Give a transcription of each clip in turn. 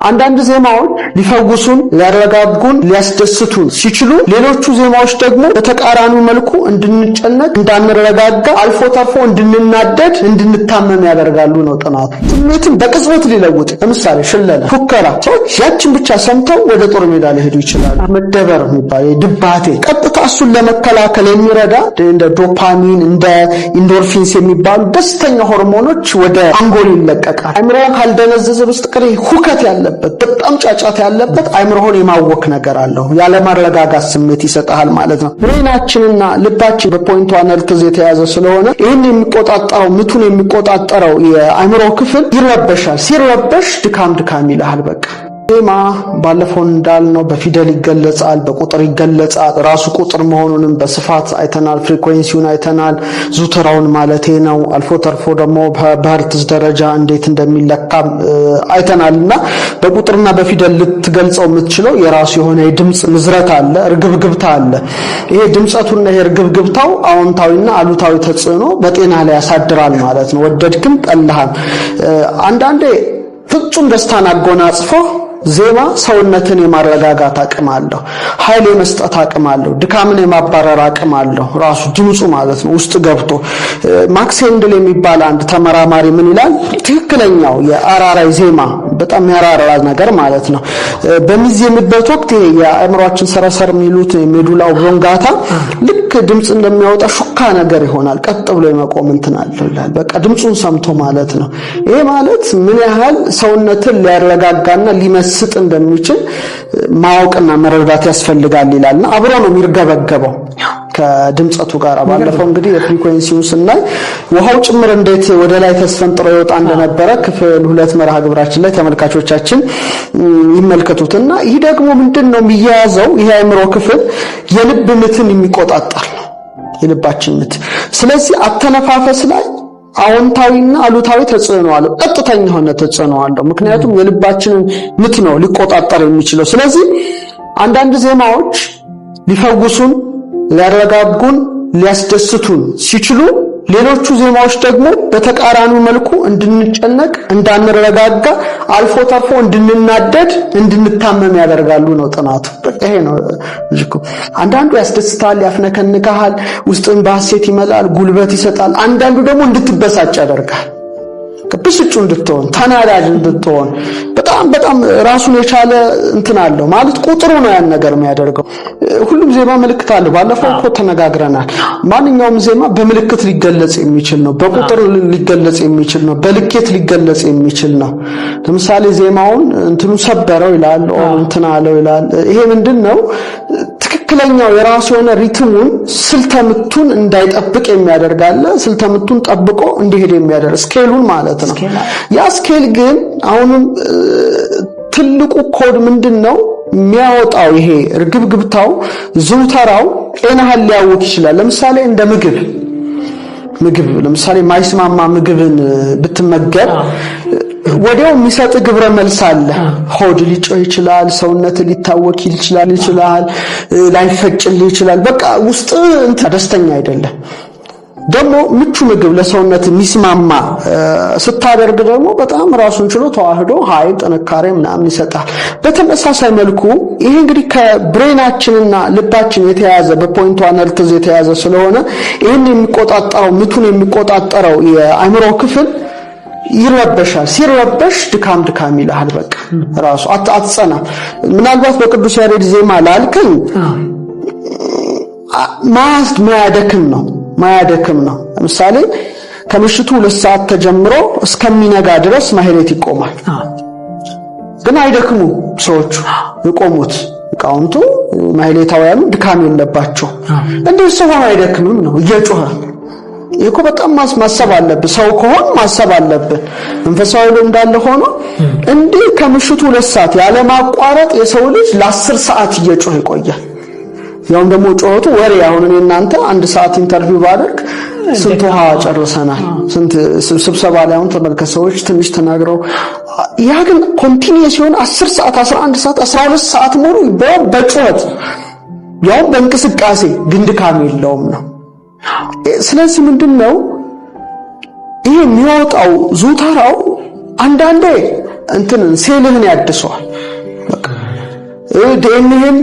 አንዳንድ ዜማዎች ሊፈውሱን፣ ሊያረጋጉን፣ ሊያስደስቱን ሲችሉ ሌሎቹ ዜማዎች ደግሞ በተቃራኒው መልኩ እንድንጨነቅ፣ እንዳንረጋጋ፣ አልፎ ተርፎ እንድንናደድ፣ እንድንታመም ያደርጋሉ ነው ጥናቱ። ስሜትን በቅጽበት ሊለውጥ ለምሳሌ ሽለላ፣ ፉከራ፣ ሰዎች ያችን ብቻ ሰምተው ወደ ጦር ሜዳ ሊሄዱ ይችላሉ። መደበር የሚባል ድባቴ ቀጥታ እሱን ለመከላከል የሚረዳ እንደ ዶፓሚን እንደ endorphins የሚባሉ ደስተኛ ሆርሞኖች ወደ አንጎል ይለቀቃል። አይምሮን ካልደነዘዘ በስተቀር ሁከት ያለበት በጣም ጫጫታ ያለበት አይምሮህን የማወክ ነገር አለው። ያለማረጋጋት ስሜት ይሰጥሃል ማለት ነው። Brain ኣችንና ልባችን በ 0.1 ሄርትዝ የተያዘ ስለሆነ ይህን የሚቆጣጠረው ምቱን የሚቆጣጠረው የአይምሮ ክፍል ይረበሻል። ሲረበሽ ድካም ድካም ይልሃል። በቃ ዜማ ባለፈው እንዳልነው በፊደል ይገለጻል፣ በቁጥር ይገለጻል። ራሱ ቁጥር መሆኑንም በስፋት አይተናል። Frequency ውን አይተናል፣ ዙተራውን ማለቴ ነው። አልፎ ተርፎ ደግሞ በሄርትዝ ደረጃ እንዴት እንደሚለካ አይተናል። እና በቁጥርና በፊደል ልትገልጸው የምትችለው የራሱ የሆነ የድምፅ ንዝረት አለ፣ እርግብግብታ አለ። ይሄ ድምፀቱና ይሄ እርግብግብታው አዎንታዊና አሉታዊ ተጽዕኖ በጤና ላይ ያሳድራል ማለት ነው። ወደድክም ጠላህም አንዳንዴ ፍጹም ደስታን አጎናጽፎ ዜማ ሰውነትን የማረጋጋት አቅም አለው። ኃይል የመስጠት አቅም አለው። ድካምን የማባረር አቅም አለው። ራሱ ድምፁ ማለት ነው ውስጥ ገብቶ። ማክስ ሄንድል የሚባል አንድ ተመራማሪ ምን ይላል? ትክክለኛው የአራራይ ዜማ በጣም ያራራ ነገር ማለት ነው በሚዜምበት ወቅት ይሄ የአእምሯችን ሰረሰር የሚሉት medulla oblongata ልክ ድምፅ እንደሚያወጣ ሹካ ነገር ይሆናል። ቀጥ ብሎ የመቆም እንትን አለው ይላል። በቃ ድምፁን ሰምቶ ማለት ነው። ይሄ ማለት ምን ያህል ሰውነትን ሊያረጋጋና ሊመስጥ እንደሚችል ማወቅና መረዳት ያስፈልጋል ይላልና አብሮ ነው የሚርገበገበው ከድምፀቱ ጋር። ባለፈው እንግዲህ የ frequency ውን ስናይ ውሃው ጭምር እንዴት ወደ ላይ ተስፈንጥሮ ይወጣ እንደነበረ ክፍል 2 መርሃ ግብራችን ላይ ተመልካቾቻችን ይመልከቱትና ይህ ደግሞ ምንድነው የሚያያዘው ይሄ አእምሮ ክፍል የልብ ምትን የሚቆጣጠር ነው፣ የልባችን ምት። ስለዚህ አተነፋፈስ ላይ አዎንታዊና አሉታዊ ተጽዕኖ አለው። ቀጥተኛ የሆነ ተጽዕኖ አለው። ምክንያቱም የልባችንን ምት ነው ሊቆጣጠር የሚችለው። ስለዚህ አንዳንድ ዜማዎች ሊፈውሱን፣ ሊያረጋጉን፣ ሊያስደስቱን ሲችሉ ሌሎቹ ዜማዎች ደግሞ በተቃራኒው መልኩ እንድንጨነቅ፣ እንዳንረጋጋ፣ አልፎ ተርፎ እንድንናደድ፣ እንድንታመም ያደርጋሉ ነው ጥናቱ። በቃ ይሄ ነው። አንዳንዱ ያስደስታል፣ ያፍነከንካል፣ ውስጥን በሐሴት ይመላል፣ ጉልበት ይሰጣል። አንዳንዱ ደግሞ እንድትበሳጭ ያደርጋል። ብስጩ እንድትሆን፣ ተናዳጅ እንድትሆን በጣም በጣም ራሱን የቻለ እንትን አለው ማለት ቁጥሩ ነው ያን ነገር የሚያደርገው። ሁሉም ዜማ ምልክት አለው። ባለፈው እኮ ተነጋግረናል። ማንኛውም ዜማ በምልክት ሊገለጽ የሚችል ነው፣ በቁጥር ሊገለጽ የሚችል ነው፣ በልኬት ሊገለጽ የሚችል ነው። ለምሳሌ ዜማውን እንትኑ ሰበረው ይላል፣ እንትን አለው ይላል። ይሄ ምንድን ነው? ትክክለኛው የራሱ የሆነ rhythm ኡን ስልተ ምቱን እንዳይጠብቅ የሚያደርግ አለ። ስልተ ምቱን ጠብቆ እንዲሄድ የሚያደርግ scale ኡን ማለት ነው። ያ scale ግን አሁንም ትልቁ ኮድ ምንድን ነው የሚያወጣው? ይሄ እርግብግብታው ዝውተራው ጤናህን ሊያውክ ይችላል። ለምሳሌ እንደ ምግብ ለምሳሌ ማይስማማ ምግብን ብትመገብ ወዲያው የሚሰጥ ግብረ መልስ አለ። ሆድ ሊጮህ ይችላል፣ ሰውነት ሊታወክ ይችላል፣ ላይፈጭልህ ይችላል። በቃ ውስጥ እንትን ደስተኛ አይደለም። ደግሞ ምቹ ምግብ ለሰውነት የሚስማማ ስታደርግ ደግሞ በጣም ራሱን ችሎ ተዋህዶ ኃይል፣ ጥንካሬ ምናምን ይሰጣል። በተመሳሳይ መልኩ ይሄ እንግዲህ ከ brain ኣችንና ልባችን የተያዘ በ 0.1 ሄርትዝ የተያዘ ስለሆነ ይህን የሚቆጣጠረው ምቱን የሚቆጣጠረው የአእምሮ ክፍል ይረበሻል። ሲረበሽ ድካም ድካም ይልሃል። በቃ ራሱ አትጸናም። ምናልባት በቅዱስ ያሬድ ዜማ ላልከኝ ማያደክም ነው ማያደክም ነው። ለምሳሌ ከምሽቱ 2 ሰዓት ተጀምሮ እስከሚነጋ ድረስ ማህሌት ይቆማል። ግን አይደክሙ ሰዎቹ የቆሙት ሊቃውንቱ ማህሌታውያኑ ድካም የለባቸው። እንዴት ሰው ሆኖ አይደክምም ነው እየጮኸ። ይሄ እኮ በጣም ማሰብ አለብህ። ሰው ከሆን ማሰብ አለብህ። መንፈሳዊ እንዳለ ሆኖ እንዲህ ከምሽቱ 2 ሰዓት ያለማቋረጥ የሰው ልጅ ለ10 ሰዓት እየጮኸ ይቆያል። ያውም ደግሞ ጮኸቱ ወሬ። አሁን እኔ እናንተ 1 ሰዓት interview ባደርግ ስንት ውሃ ጨርሰናል። ስንት ስብሰባ ላይ አሁን ተመልከት፣ ሰዎች ትንሽ ተናግረው ያ ግን continuous ሲሆን 10 ሰዓት፣ 11 ሰዓት፣ 12 ሰዓት ሙሉ በጩኸት ያውም በእንቅስቃሴ ግን ድካም የለውም ነው። ስለዚህ ምንድነው ይሄ የሚወጣው ዙተራው አንዳንዴ እንትን ሴልህን ያድሰዋል። በቃ ዲኤንኤህን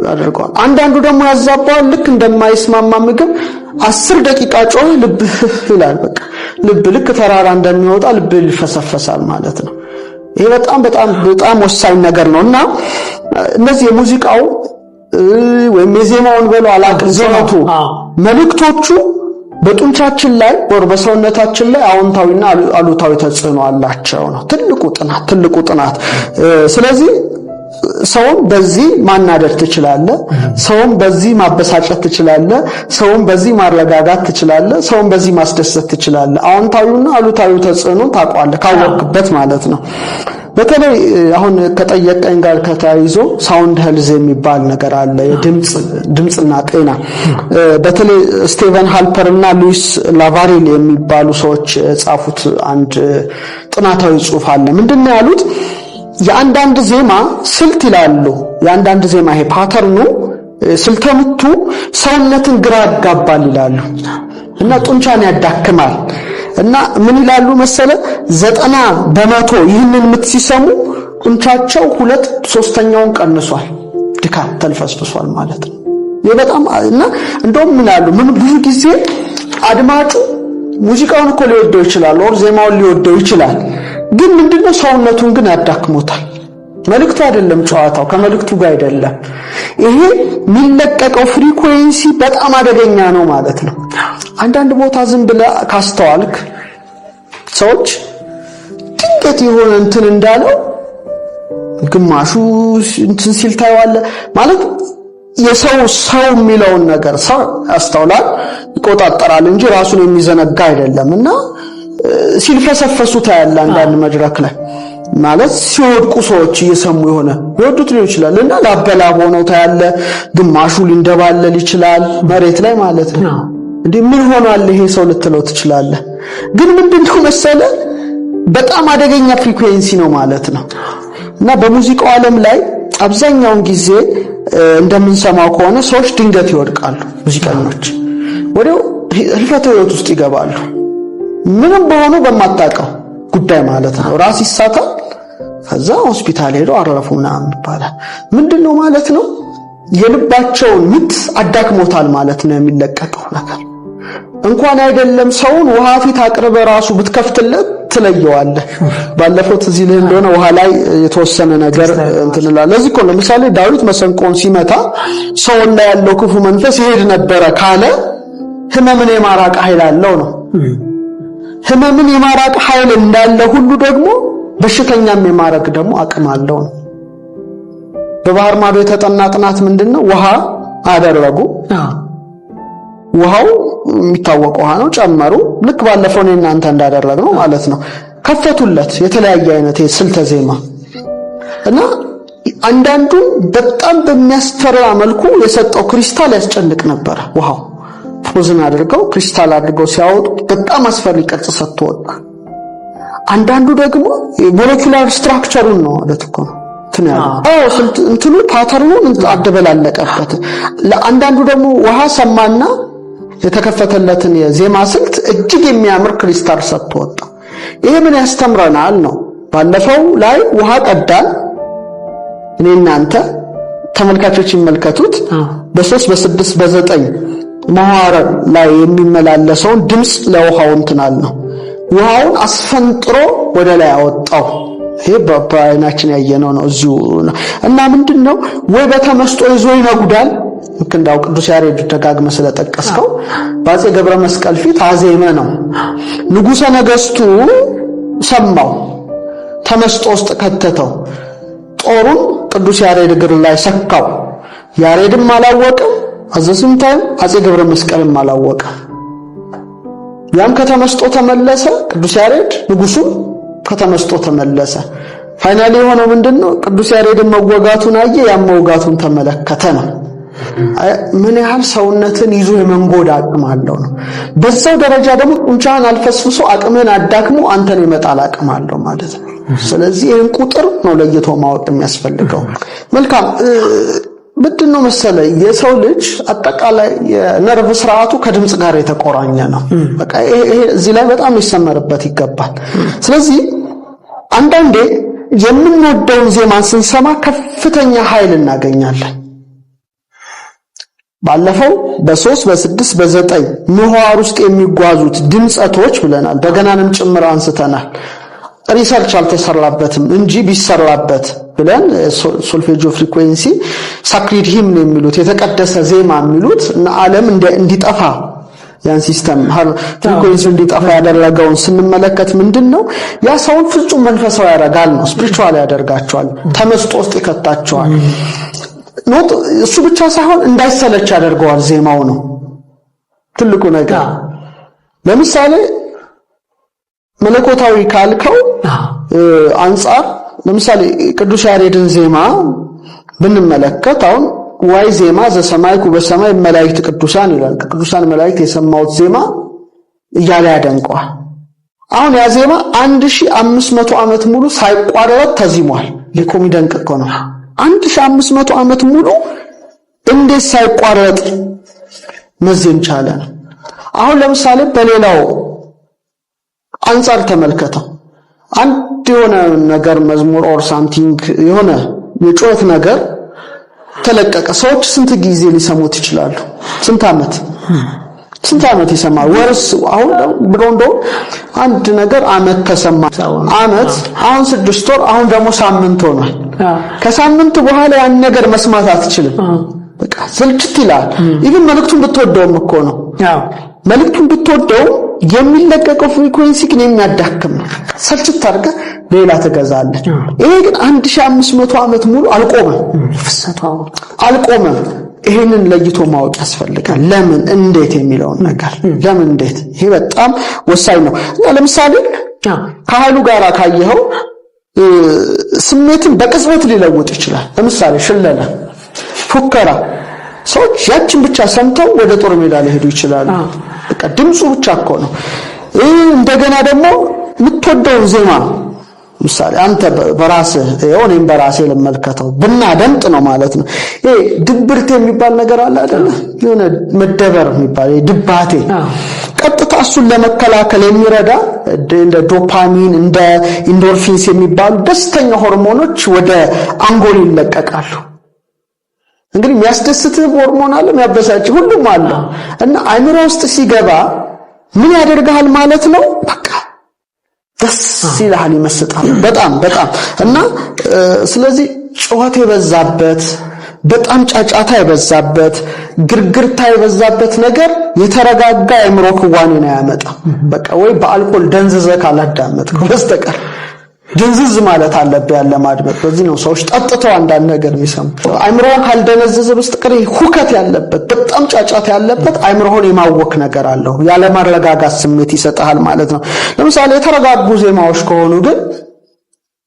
ያደርገዋል። አንዳንዱ ደግሞ ያዛባዋል። ልክ እንደማይስማማ ምግብ 10 ደቂቃ ጮህ ልብህ ይላል። በቃ ልብ ልክ ተራራ እንደሚወጣ ልብ ይፈሰፈሳል ማለት ነው። ይሄ በጣም በጣም በጣም ወሳኝ ነገር ነው። እና እነዚህ የሙዚቃው ወይም የዜማውን በለው አላቅም ዜማቱ መልእክቶቹ በጡንቻችን ላይ ወር በሰውነታችን ላይ አዎንታዊና አሉታዊ ተጽዕኖ አላቸው ነው ትልቁ ጥናት። ስለዚህ ሰውን በዚህ ማናደድ ትችላለህ፣ ሰውን በዚህ ማበሳጨት ትችላለህ፣ ሰውን በዚህ ማረጋጋት ትችላለህ፣ ሰውን በዚህ ማስደሰት ትችላለህ። አዎንታዊውና አሉታዊው ተጽዕኖ ታውቀዋለህ ካወቅበት ማለት ነው። በተለይ አሁን ከጠየቀኝ ጋር ከተያይዞ sound health የሚባል ነገር አለ። የድምጽ ድምጽና ጤና፣ በተለይ ስቴቨን ሃልፐር እና ሉዊስ ላቫሪል የሚባሉ ሰዎች የጻፉት አንድ ጥናታዊ ጽሑፍ አለ። ምንድን ነው ያሉት? የአንዳንድ ዜማ ስልት ይላሉ። የአንዳንድ ዜማ ይሄ pattern ኑ፣ ስልተ ምቱ ሰውነትን ግራ ያጋባል ይላሉ እና ጡንቻን ያዳክማል። እና ምን ይላሉ መሰለ፣ 90% ይህንን ምት ሲሰሙ ጡንቻቸው 2/3ኛውን ቀንሷል፣ ድካም ተልፈስፍሷል ማለት ነው። ይህ በጣም እና እንደውም ምን አሉ፣ ምን ብዙ ጊዜ አድማጩ ሙዚቃውን እኮ ሊወደው ይችላል፣ or ዜማውን ሊወደው ይችላል። ግን ምንድነው፣ ሰውነቱን ግን ያዳክሞታል። መልእክቱ አይደለም፣ ጨዋታው ከመልእክቱ ጋር አይደለም። ይሄ የሚለቀቀው frequency በጣም አደገኛ ነው ማለት ነው። አንዳንድ ቦታ ዝም ብለህ ካስተዋልክ ሰዎች ድንገት የሆነ እንትን እንዳለው ግማሹ እንትን ሲል ታየዋለህ። ማለት የሰው ሰው የሚለውን ነገር ሰው ያስተውላል፣ ይቆጣጠራል እንጂ ራሱን የሚዘነጋ አይደለም። እና ሲልፈሰፈሱ ታያለህ አንዳንድ መድረክ ላይ፣ ማለት ሲወድቁ ሰዎች እየሰሙ የሆነ ሊወዱት ሊሆን ይችላል እና ላበላብ ሆነው ታያለህ። ግማሹ ሊንደባለል ይችላል መሬት ላይ ማለት ነው። እንዴ፣ ምን ሆኗል ይሄ ሰው ልትለው ትችላለህ። ግን ምንድነው መሰለ፣ በጣም አደገኛ frequency ነው ማለት ነው። እና በሙዚቃው ዓለም ላይ አብዛኛውን ጊዜ እንደምንሰማው ከሆነ ሰዎች ድንገት ይወድቃሉ። ሙዚቀኞች ወዲያው ህልፈተ ህይወት ውስጥ ይገባሉ። ምንም በሆኑ በማታውቀው ጉዳይ ማለት ነው። ራስ ይሳታል። ከዛ ሆስፒታል ሄደው አረፉ ምናምን ይባላል። ምንድነው ማለት ነው? የልባቸውን ምት አዳክሞታል ማለት ነው የሚለቀቀው ነገር። እንኳን አይደለም ሰውን ውሃ ፊት አቅርበ ራሱ ብትከፍትለት ትለየዋለህ። ባለፈው ትዝ ይልህ እንደሆነ ውሃ ላይ የተወሰነ ነገር እንትን እላለሁ። ለዚህ እኮ ለምሳሌ ዳዊት መሰንቆን ሲመታ ሰውን ላይ ያለው ክፉ መንፈስ ይሄድ ነበረ ካለ ህመምን የማራቅ ኃይል አለው ነው። ህመምን የማራቅ ኃይል እንዳለ ሁሉ ደግሞ በሽተኛም የማረግ ደግሞ አቅም አለው ነው። በባህር ማዶ የተጠና ጥናት ምንድነው? ውሃ አደረጉ። ውሃው የሚታወቅ ውሃ ነው። ጨመሩ። ልክ ባለፈው እኔ እናንተ እንዳደረግነው ማለት ነው። ከፈቱለት የተለያየ አይነት ስልተ ዜማ እና አንዳንዱ በጣም በሚያስፈራ መልኩ የሰጠው ክሪስታል ያስጨንቅ ነበረ። ውሃው frozen አድርገው ክሪስታል አድርገው ሲያወጡ በጣም አስፈሪ ቅርጽ ሰጥቶ ወጣ። አንዳንዱ ደግሞ molecular structure ሩን ነው ማለት እኮ ነው እንትን ያለው። አዎ፣ ስልት እንትኑ pattern ኑን አደበላለቀበት። ለአንዳንዱ ደግሞ ውሃ ሰማና የተከፈተለትን የዜማ ስልት እጅግ የሚያምር ክሪስታል ሰጥቶ ወጣ። ይሄ ምን ያስተምረናል ነው። ባለፈው ላይ ውሃ ቀዳን፣ እኔ እናንተ ተመልካቾች ይመልከቱት። በ3፣ በ6፣ በ9 መዋር ላይ የሚመላለሰውን ድምፅ ለውሃው እንትናል ነው። ውሃውን አስፈንጥሮ ወደ ላይ አወጣው። ይሄ በአይናችን ያየነው ነው እዚሁ። እና ምንድነው፣ ወይ በተመስጦ ይዞ ይነጉዳል። ልክ እንዳው ቅዱስ ያሬድ ደጋግመ ስለጠቀስከው በአፄ ገብረ መስቀል ፊት አዜመ ነው። ንጉሠ ነገሥቱ ሰማው፣ ተመስጦ ውስጥ ከተተው። ጦሩን ቅዱስ ያሬድ እግር ላይ ሰካው። ያሬድም አላወቀም፣ at the same time አፄ ገብረ መስቀልም አላወቀም። ያም ከተመስጦ ተመለሰ ቅዱስ ያሬድ፣ ንጉሱም ከተመስጦ ተመለሰ። Finally የሆነው ምንድነው? ቅዱስ ያሬድን መወጋቱን አየ፣ ያም መውጋቱን ተመለከተ ነው። ምን ያህል ሰውነትን ይዞ የመንጎድ አቅም አለው ነው። በዛው ደረጃ ደግሞ ጡንቻህን አልፈስፍሶ አቅምህን አዳክሞ አንተን የመጣል አቅም አለው ማለት ነው። ስለዚህ ይህን ቁጥር ነው ለይቶ ማወቅ የሚያስፈልገው። መልካም፣ ምንድን ነው መሰለ፣ የሰው ልጅ አጠቃላይ የነርቭ ስርዓቱ ከድምፅ ጋር የተቆራኘ ነው። በቃ ይሄ እዚህ ላይ በጣም ሊሰመርበት ይገባል። ስለዚህ አንዳንዴ የምንወደውን ዜማን ስንሰማ ከፍተኛ ኃይል እናገኛለን። ባለፈው በ3 በ6 በ9 ምህዋር ውስጥ የሚጓዙት ድምፀቶች ብለናል። በገናንም ጭምር አንስተናል። Research አልተሰራበትም እንጂ ቢሰራበት ብለን solfeggio frequency sacred hymn የሚሉት፣ የተቀደሰ ዜማ የሚሉት እና ዓለም እንዲጠፋ ያን system frequency እንዲጠፋ ያደረገውን ስንመለከት ምንድን ነው? ያ ሰውን ፍጹም መንፈሳዊ ያደርጋል ነው፣ spiritual ያደርጋቸዋል፣ ተመስጦ ውስጥ ይከታቸዋል። Not እሱ ብቻ ሳይሆን እንዳይሰለች ያደርገዋል። ዜማው ነው ትልቁ ነገር። ለምሳሌ መለኮታዊ ካልከው አንጻር ለምሳሌ ቅዱስ ያሬድን ዜማ ብንመለከት አሁን ዋይ ዜማ ዘሰማዕኩ በሰማይ መላእክት ቅዱሳን ይላል። ከቅዱሳን መላእክት የሰማሁት ዜማ እያለ ያደንቀዋል። አሁን ያ ዜማ 1500 ዓመት ሙሉ ሳይቋረጥ ተዚሟል። እኮ የሚደንቅ እኮ ነው። 1500 ዓመት ሙሉ እንዴት ሳይቋረጥ መዜም ቻለ ነው። አሁን ለምሳሌ በሌላው አንጻር ተመልከተው። አንድ የሆነ ነገር መዝሙር or something የሆነ የጩኸት ነገር ተለቀቀ። ሰዎች ስንት ጊዜ ሊሰሙት ይችላሉ? ስንት ዓመት፣ ስንት ዓመት ይሰማል? ወርስ አሁን ብሎ እንደው አንድ ነገር ዓመት ተሰማ፣ ዓመት፣ አሁን 6 ወር፣ አሁን ደግሞ ሳምንት ሆኗል። ከሳምንት በኋላ ያን ነገር መስማት አትችልም። በቃ ስልችት ይላል። Even መልእክቱን ብትወደውም እኮ ነው፣ መልእክቱን ብትወደውም የሚለቀቀው frequency ግን የሚያዳክም ነው። ሰልችት አድርገህ ሌላ ትገዛለህ። ይሄ ግን 1500 ዓመት ሙሉ አልቆመም፣ አልቆመም። ይሄንን ለይቶ ማወቅ ያስፈልጋል። ለምን እንዴት የሚለውን ነገር፣ ለምን እንዴት፣ ይሄ በጣም ወሳኝ ነው። እና ለምሳሌ ከኃይሉ ጋር ካየኸው ስሜትን በቅጽበት ሊለውጥ ይችላል። ለምሳሌ ሽለላ፣ ፉከራ፣ ሰዎች ያችን ብቻ ሰምተው ወደ ጦር ሜዳ ሊሄዱ ይችላሉ። በቃ ድምፁ ብቻ እኮ ነው። እንደገና ደግሞ የምትወደውን ዜማ ምሳሌ አንተ በራስህ ይኸው እኔም በራሴ ልመልከተው ብናደምጥ ነው ማለት ነው። ይሄ ድብርት የሚባል ነገር አለ አይደለ? የሆነ መደበር የሚባል ድባቴ፣ ቀጥታ እሱን ለመከላከል የሚረዳ እንደ ዶፓሚን፣ እንደ endorphins የሚባሉ ደስተኛ ሆርሞኖች ወደ አንጎል ይለቀቃሉ። እንግዲህ የሚያስደስትህ ሆርሞን አለ፣ የሚያበሳጭ፣ ሁሉም አለ። እና አይምሮ ውስጥ ሲገባ ምን ያደርግሃል ማለት ነው? በቃ ደስ ይልሃል፣ ይመስጣል በጣም በጣም። እና ስለዚህ ጩኸት የበዛበት፣ በጣም ጫጫታ የበዛበት፣ ግርግርታ የበዛበት ነገር የተረጋጋ የአእምሮ ክዋኔን አያመጣም። በቃ ወይ በአልኮል ደንዝዘህ ካላዳመጥከው በስተቀር ድንዝዝ ማለት አለብህ ያለ ማድመጥ። በዚህ ነው ሰዎች ጠጥተው አንዳንድ ነገር የሚሰሙ። አይምሮን ካልደነዘዘ በስተቀር ሁከት ያለበት፣ በጣም ጫጫታ ያለበት አይምሮህን የማወክ ነገር አለው። ያለማረጋጋት ስሜት ይሰጥሃል ማለት ነው። ለምሳሌ የተረጋጉ ዜማዎች ከሆኑ ግን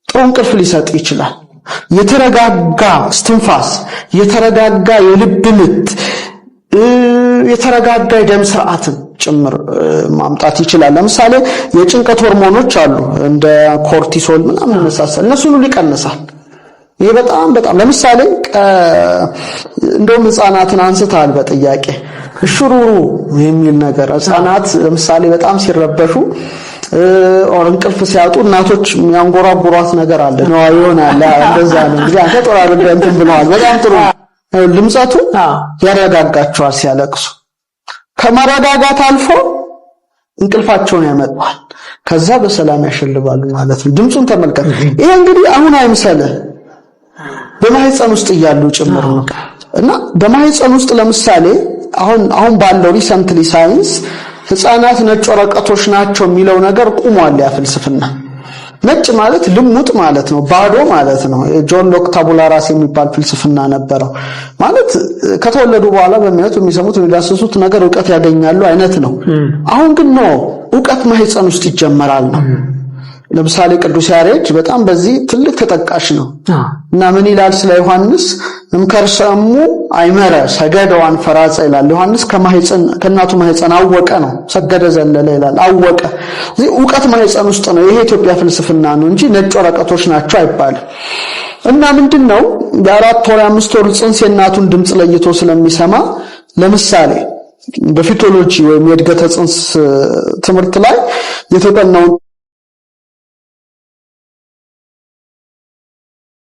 ጥሩ እንቅልፍ ሊሰጥ ይችላል። የተረጋጋ እስትንፋስ፣ የተረጋጋ የልብ ምት፣ የተረጋጋ የደም ስርዓትን ጭምር ማምጣት ይችላል። ለምሳሌ የጭንቀት ሆርሞኖች አሉ፣ እንደ cortisol ምናምን መሳሰል፣ እነሱን ሁሉ ይቀንሳል። ይሄ በጣም በጣም ለምሳሌ እንደውም ህፃናትን አንስተሃል በጥያቄ፣ እሹሩሩ የሚል ነገር፣ ህፃናት ለምሳሌ በጣም ሲረበሹ or እንቅልፍ ሲያጡ እናቶች የሚያንጎራጉሯት ነገር አለ ነው ይሆናል። እንደዛ ነው እንግዲህ፣ አንተ ጥሩ አድርገህ እንትን ብለዋል። በጣም ጥሩ ድምጸቱ ያረጋጋቸዋል ሲያለቅሱ። ከማረጋጋት አልፎ እንቅልፋቸውን ያመጣል። ከዛ በሰላም ያሸልባሉ ማለት ነው። ድምፁን ተመልከት። ይሄ እንግዲህ አሁን አይምሰልህ፣ በማህፀን ውስጥ እያሉ ጭምር ነው። እና በማህፀን ውስጥ ለምሳሌ አሁን አሁን ባለው recently ሳይንስ ህፃናት ነጭ ወረቀቶች ናቸው የሚለው ነገር ቁሟል። ያ ፍልስፍና፣ ነጭ ማለት ልሙጥ ማለት ነው፣ ባዶ ማለት ነው። ጆን ሎክ tabula rasa የሚባል ፍልስፍና ነበረው። ማለት ከተወለዱ በኋላ በሚያዩት፣ በሚሰሙት፣ በሚዳስሱት ነገር እውቀት ያገኛሉ አይነት ነው። አሁን ግን no፣ እውቀት ማህፀን ውስጥ ይጀመራል ነው። ለምሳሌ ቅዱስ ያሬድ በጣም በዚህ ትልቅ ተጠቃሽ ነው። እና ምን ይላል ስለ ዮሐንስ? እምከርሰ እሙ አእመረ ሰገደ ወአንፈራጸ ይላል። ዮሐንስ ከማህፀን፣ ከእናቱ ማህፀን አወቀ ነው። ሰገደ ዘለለ ይላል፣ አወቀ። እዚህ እውቀት ማህፀን ውስጥ ነው። ይሄ የኢትዮጵያ ፍልስፍና ነው እንጂ ነጭ ወረቀቶች ናቸው አይባልም። እና ምንድን ነው፣ የ4 ወር የ5 ወር ጽንስ የእናቱን ድምፅ ለይቶ ስለሚሰማ ለምሳሌ በ fetology ወይም የእድገተ ጽንስ ትምህርት ላይ የተጠናውን